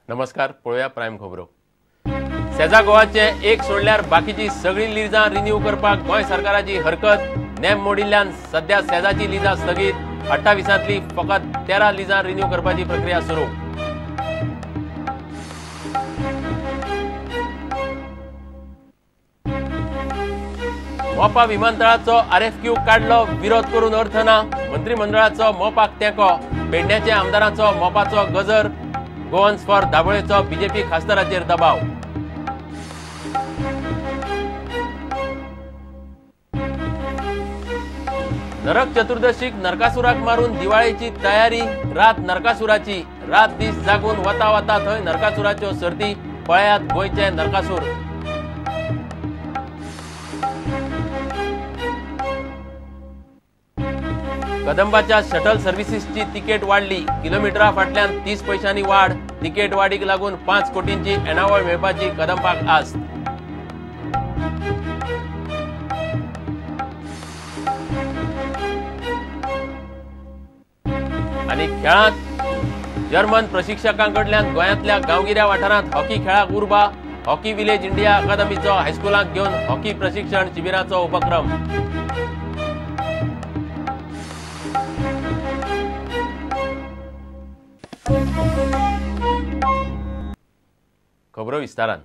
नमस्कार, पळोवया प्रायम खबरो. सेजा गोवाचे एक सोडल्यार बाकीची सगळी लिजां रिन्यू करपाक गोंय सरकाराची हरकत. नेम मोडिल्ल्यान सध्या सेजाची लिजां स्थगीत. 28 फकत 13 लिजां रिन्यू करपाची प्रक्रिया सुरू. मोपा विमानतळाचो आरएफक्यू काडलो, विरोध करून अर्थ ना. मंत्रिमंडळाचो मोपाक तेंको. पेडण्याच्या आमदारांचो मोपाचो गजर. गोवन्स फॉर दाबोळेचो बीजेपी खासदाराचेर दबाव. नरक चतुर्दशीक नरकासुराक मारून दिवाळेची तयारी. रात नरकासुराची, रात दीस जागून वता वता थंय नरकासुराच्यो सर्ती. पळयात गोंयचे नरकासूर. कदंबाच्या शटल सर्व्हिसीसची तिकेट वाडली. किलोमिटरा फाटल्यान 30 पैशांनी वाड. तिकेट वाडीक लागून 5 कोटींची येणावळ मेळपाची कदंबाक आस्त. आनी खेळांत जर्मन प्रशिक्षकां कडल्यान गोंयांतल्या गांवगिऱ्या वाठारांत हॉकी खेळाक उर्बा. हॉकी विलेज इंडिया अकादमीचो हायस्कुलांक घेवन हॉकी प्रशिक्षण शिबिराचो उपक्रम. खबरो विस्तारान.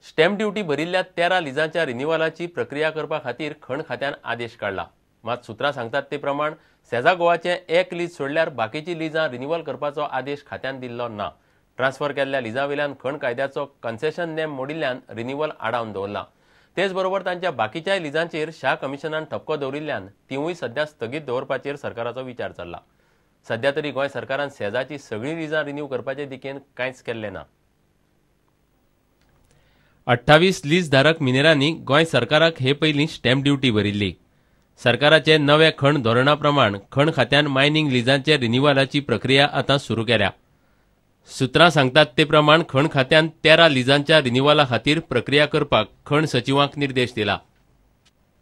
स्टॅम्प ड्युटी भरिल्ल्या 13 लिजांच्या रिन्युअलाची प्रक्रिया करपा खातीर खण खात्यान आदेश काडला. मात सुत्रां सांगतात ते प्रमाण सेजा गोवाचें एक लीज सोडल्यार बाकीची लिजां रिन्युअल करपाचो आदेश खात्यान दिल्लो ना. ट्रान्सफर केल्ल्या लिजां वयल्यान खण कायद्याचो कन्सेशन नेम मोडिल्ल्यान रिन्युअल आडावन दवरला. तेच बरोबर तांच्या बाकीच्याय लिजांचेर शाह कमिशनान ठपको दवरिल्ल्यान तिवूय सध्या स्थगीत दवरपाचेर सरकाराचो विचार चल्ला. सध्या तरी गोंय सरकारान सेजाची सगळीं लिजां रिन्यू करपाचे दिकेन कांयच केल्लें ना. 28 लीजधारक मिनेरांनी गोंय सरकाराक हे पयलीं स्टॅम्प ड्युटी भरिल्ली. सरकाराचे नवे खण धोरणा प्रमाण खण खात्यान मायनिंग लिजांचे रिन्युअलाची प्रक्रिया आतां सुरू केल्या. सुत्रां सांगतात ते प्रमाण खण खात्यान 13 लिजांच्या रिन्युअला खातीर प्रक्रिया करपाक खण सचिवांक निर्देश दिला.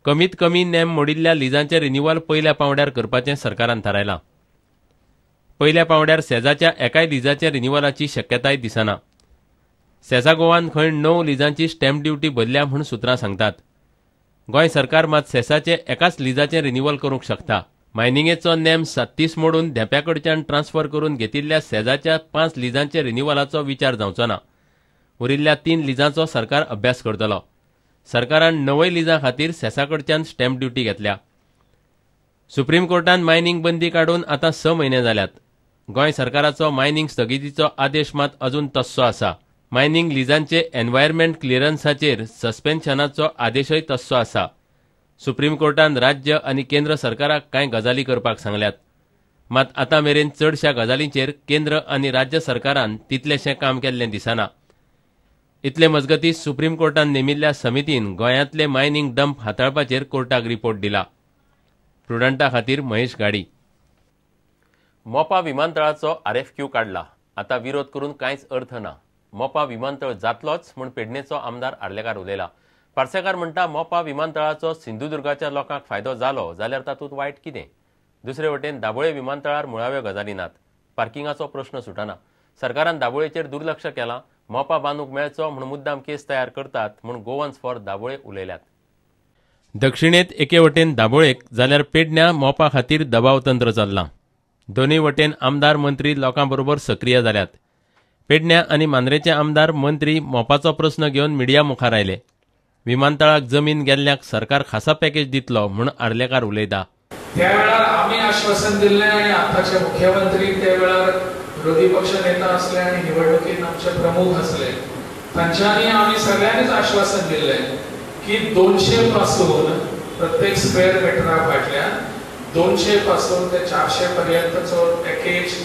कमीत कमी नेम मोडिल्ल्या लिजांचे रिन्युअल पयल्या पांवड्यार करपाचें सरकारान थारायलां. पयल्या पांवड्यार सेजाच्या एकाय लिजाच्या रिन्युअलाची शक्यताय दिसना. सेजा गोवान खंय 9 लिजांची स्टॅम्प ड्युटी भरल्या म्हूण सुत्रां सांगतात. गोंय सरकार मात सेसाचे एकाच लिजाचें रिन्युअल करूंक शकता. मायनिंगेचो नेम 37 मोडून धेंप्या कडच्यान ट्रान्सफर करून घेतिल्ल्या सेजाच्या 5 लिजांचे रिन्युअलाचो विचार जावचो ना. उरिल्ल्या 3 लिजांचो सरकार अभ्यास करतलो. सरकारान 9 लिजां खातीर सेसा कडच्यान स्टॅम्प ड्युटी घेतल्या. सुप्रीम कोर्टान मायनिंग बंदी काडून आतां 6 म्हयने जाल्यात. गोंय सरकाराचो मायनिंग स्थगितीचो आदेश मात अजून तस्सो आसा. मायनिंग लिजांचे एनवायरमेंट क्लियरन्साचेर सस्पेन्शनाचो आदेशय तस्सो आसा. सुप्रीम कोर्टान राज्य आनी केंद्र सरकाराक कांय गजाली करपाक सांगल्यात. मात आतां मेरेन चडश्या गजालींचेर केंद्र आनी राज्य सरकारान तितलेशें काम केल्लें दिसना. इतले मजगतीं सुप्रीम कोर्टान नेमिल्ल्या समितीन गोंयांतले मायनिंग डंप हाताळपाचेर कोर्टाक रिपोर्ट दिला. प्रुडंटा खातीर महेश गाडी. मोपा विमानतळाचो आरएफक्यू काडला. आतां विरोध करून कांयच अर्थ ना. मोपा विमानतळ जातलोच म्हूण पेडणेचो आमदार आर्लेकार उलयला. पार्सेकार म्हणटा मोपा विमानतळाचो सिंधुदुर्गाच्या लोकांक फायदो जालो जाल्यार तातूंत वायट कितें? दुसरे वटेन दाबोळे विमानतळार मुळाव्यो गजाली नात. पार्किंगाचो प्रश्न सुटना. सरकारान दाबोळेचेर दुर्लक्ष केलां. मोपा बांदूंक मेळचो म्हूण मुद्दाम केस तयार करतात म्हूण गोवन्स फॉर दाबोळे उलयल्यात. दक्षिणेंत एके वटेन दाबोळेक जाल्यार पेडण्या मोपा खातीर दबाव तंत्र चल्लां. दोनूय वटेन आमदार मंत्री लोकां बरोबर सक्रीय जाल्यात. पेडण्या आनी मांद्रेचे आमदार मंत्री मोपाचो प्रस्न घेवन मिडिया मुखार आयले. विमानतळाक जमीन गेल्ल्याक सरकार खासा पॅकेज दितलो म्हूण आर्लेकार उलयता. त्या वेळार आमी आश्वासन दिल्लें आनी आतांचे मुख्यमंत्री त्या वेळार विरोधी पक्ष नेता आसले आनी निवडणुकीत आमचे प्रमुख आसले, तांच्यांनी आमी सगळ्यांनीच आश्वासन दिल्लें की 200 पासून प्रत्येक स्क्वेअर मिटरा फाटल्यान 200 पासून ते 400 पर्यंतचो पॅकेज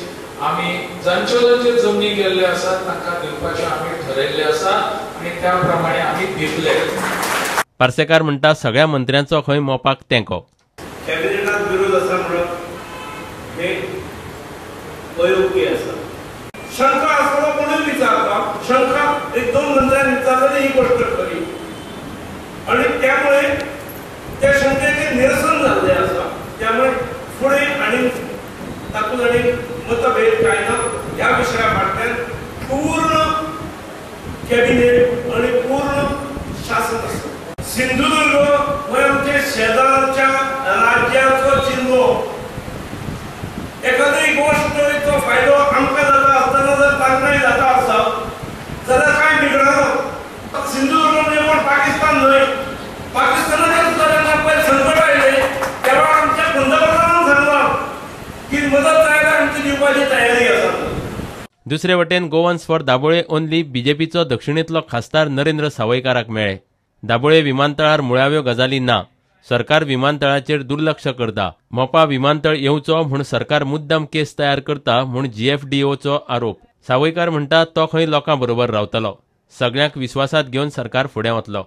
आमी जांच्यो जांच्यो जमनी गेल्ले आसात तांकां दिवपाचें आमी ठरयल्लें आसा आनी त्या प्रमाणे आमी दितले. पार्सेकार म्हणटा सगळ्या मंत्र्यांचो खंय मोपाक तेंको. कॅबिनेटात विरोध आसा म्हणप हे अयोग्य आसा. शंका आसतना कोणूय विचारता, शंका एक दोन मंत्र्यांनी विचारलें ही गोष्ट खरी आनी त्यामुळे त्या शंकेचें निरसन जाल्लें आसा. त्यामुळे फुडें आनी तातूंत आनी मतभेद काय ना. ह्या विशया फाटल्यान पूर्ण कॅबिनेट आणि पूर्ण शासन आसा. सिंधुदुर्ग हो आमच्या शेजारच्या राज्याचो जिल्लो. एखादी गोष्टीचो फायदो आमकां जाता आसतना जर तांकांय जाता आसत जाल्यार कांय बिगडना. सिंधुदुर्ग म्हणजे कोण पाकिस्तान न्हय. पाकिस्तानाचेर सुद्दां जेन्ना पयर संकट आयलें तेव्हा आमच्या पंतप्रधानान सांगलां की मदत जाय जाल्यार आमची दिवपाची तयारी आसा. दुसरे वटेन गोवन्स फॉर दाबोळे ओनली बीजेपीचो दक्षिणेंतलो खासदार नरेंद्र सावयकाराक मेळ्ळे. दाबोळे विमानतळार मुळाव्यो गजाली ना, सरकार विमानतळाचेर दुर्लक्ष करता, मोपा विमानतळ येवचो म्हूण सरकार मुद्दाम केस तयार करता म्हूण जीएफडीओचो आरोप. सावयकार म्हणटा तो खंय लोकां बरोबर रावतलो, सगळ्यांक विस्वासात घेवन सरकार फुडें वतलो.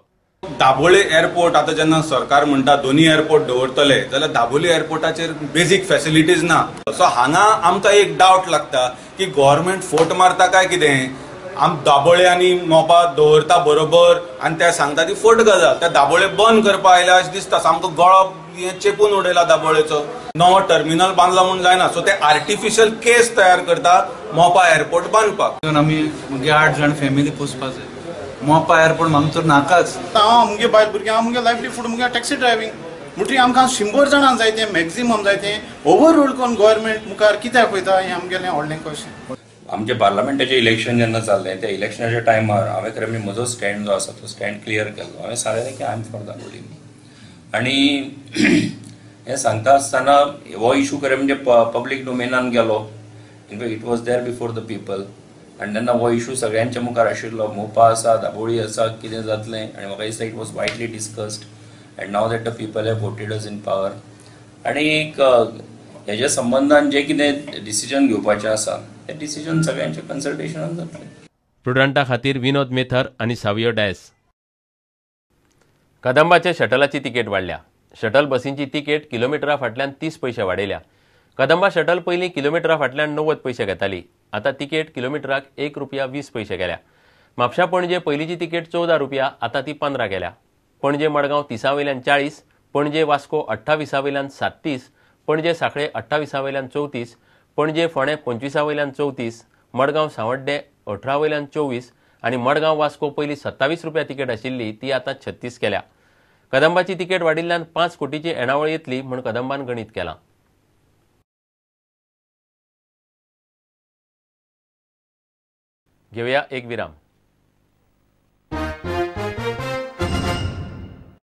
दाबोळे एअरपोर्ट आतां जेन्ना सरकार म्हणटा दोनी एअरपोर्ट दवरतले जाल्यार दाबोळी एअरपोर्टाचेर बेजीक फॅसिलिटीज ना. सो हांगा आमकां एक डावट लागता की गव्हर्मेंट फोट मारता काय कितें. आम दाबोळे आनी मोपा दवरता बरोबर आनी ते सांगता ती फोट गजाल. त्या दाबोळे बंद करपा आयल्या अशें दिसता. सामको गळो हें चेपून उडयला दाबोळेचो. नवो टर्मिनल बांदला म्हूण जायना. सो ते आर्टिफिशियल केस तयार करता मोपा एअरपोर्ट बांदपाक. आमी मुगे 8 जाण फॅमिली पोसपा जाय. मोपा एअरपोर्ट म्हाका तर नाकाच. हांव मुगे बायल भुरगीं, हांव मुगे लायफली फूड, मुगे टॅक्सी ड्रायव्हिंग म्हणटकीर आमकां 100 जाणांक जाय तें मॅक्झिमम जाय तें ओवर रूल करून गव्हर्मेंट मुखार कित्याक वयता हें आमगेलें व्हडलें क्वेश्चन. आमचे पार्लमेंटाचें इलेक्शन जेन्ना जाल्लें त्या इलेक्शनाच्या टायमार हांवें खरें म्हणजे म्हजो स्टँड जो आसा तो स्टँड क्लियर केल्लो. हांवें सांगलें की I am for Dabolim. आनी हें सांगता आसतना हो इशू खरें म्हणजे पब्लीक डोमेनान गेलो. In fact it was there before the people. आनी तेन्ना हो इशू सगळ्यांच्या मुखार आशिल्लो. मोपा आसा, दाबोळी आसा, कितें जातलें. आनी म्हाका दिसता it was widely discussed and now that the people have voted us in power. आनी एक हेज्या संबंदान जें कितें डिसिजन घेवपाचें आसा तें डिसिजन सगळ्यांच्या कन्सल्टेशनान जातलें. प्रुडंटा खातीर विनोद मेथर आनी सावियो डायस. कदंबाच्या शटलाची तिकेट वाडल्या. शटल बसींची तिकेट किलोमिटरा फाटल्यान 30 पयशे वाडयल्या. कदंबा शटल पयलीं किलोमिटरा फाटल्यान 90 पयशे घेताली, आतां तिकेट किलोमिटराक 1 रुपया 20 पयशे केल्या. म्हापशा पणजे पयलींची तिकेट 14 रुपया, आतां ती 15 केल्या. पणजे मडगांव 30 वयल्यान 40, पणजे वास्को 28 वयल्यान 37, पणजे सांखळे 28 वयल्यान 34, पणजे फोंडें 25 वयल्यान 34, मडगांव सांवड्डें 18 वयल्यान 24 आनी मडगांव वास्को पयलीं 27 रुपया तिकेट आशिल्ली ती आतां 36 केल्या. कदंबाची तिकेट वाडिल्ल्यान 5 कोटीची येणावळ येतली म्हूण कदंबान गणीत केलां. घेवया एक विराम.